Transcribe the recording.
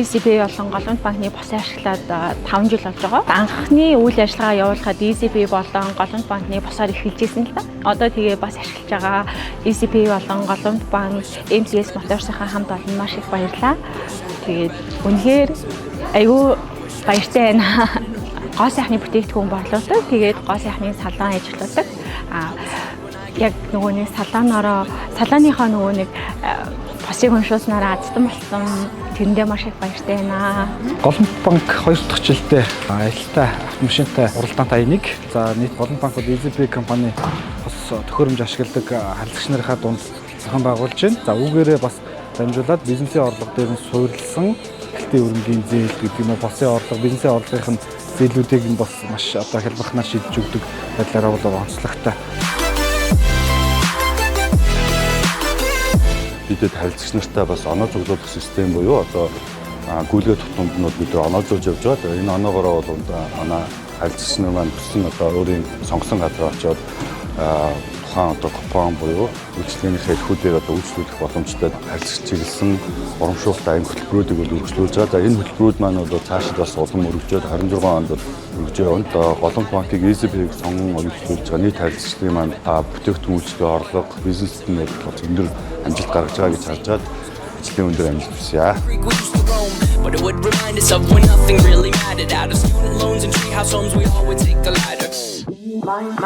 ECB болон Голомт банкны босоо ашиглаад 5 жил болж байгаа. Анхны үйл ажиллагаа явуулахад ECB болон Голомт банкны босоор эхэлж ирсэн л да. Одоо тэгээ бас ашиглаж байгаа ECB болон Голомт банк, MCS Motors-ийн хамт олон маш их баярлалаа. Тэгээд үнэхээр айгүй баяртай байна. Гоо сайхны бүтээгдэхүүн борлуулдаг. Тэгээд гоо сайхны салон ажилладаг. А яг нөгөө нэг салоноороо салооныхоо нөгөө нэг босыг уншуулснараа азтан болсон. Тэрэндээ маш их баяртай байна. Голомт банк 2 дахь жилдээ аялалтай автомашинтай уралдаантай нэг. За, нийт Голомт банк бол EasyPay компани бас төхөөрөмж ашигладаг харилцагч нарынхаа дунд зохион байгуулж байна. За, үүгээрээ бас дамжуулаад бизнесийн орлого дээр нь суурилсан гэлтийн өрнгийн зээл гэдэг юм уу, босын орлого, бизнесийн орлогын зээлүүдийг нь бас маш одоо хялбархнаар шийдэж өгдөг байдлаараа бол онцлогтой. Бидэд харилцагч нартай бас оноо цуглуулах систем буюу одоо гүйлгээ тутамднууд бид нар оноо зөөж явж байгаа. Энэ оноогоороо бол манай харилцагч нар маань хүссэн одоо өөрийн сонгосон газар очиод тухайн одоо купон буюу үйлчилгээнийхээ элхүүдээр одоо үйлчлүүлэх боломжтой харилцагч чиглэсэн урамшуултай энэ хөтөлбөрүүдийг бол үргэлжлүүлж байгаа. За, энэ хөтөлбөрүүд маань бол цаашид бас улам өргөжөөд 26 онд бол өргөжөө явна. Одоо Голомт банкыг EasyPay-г сонгон үргэлжлүүлж байгаа нийт харилцагчдын маань бүтээгдэхүүн үйлчилгээ орлого бизнест нь бол өндөр амжилт гаргаж байгаа гэж харж байгаад ажлын өндөр амжилт хүсье. Creek we used to roam, but it would remind us of when nothing really mattered. Out of student loans and treehouse homes, we all would take the ladder.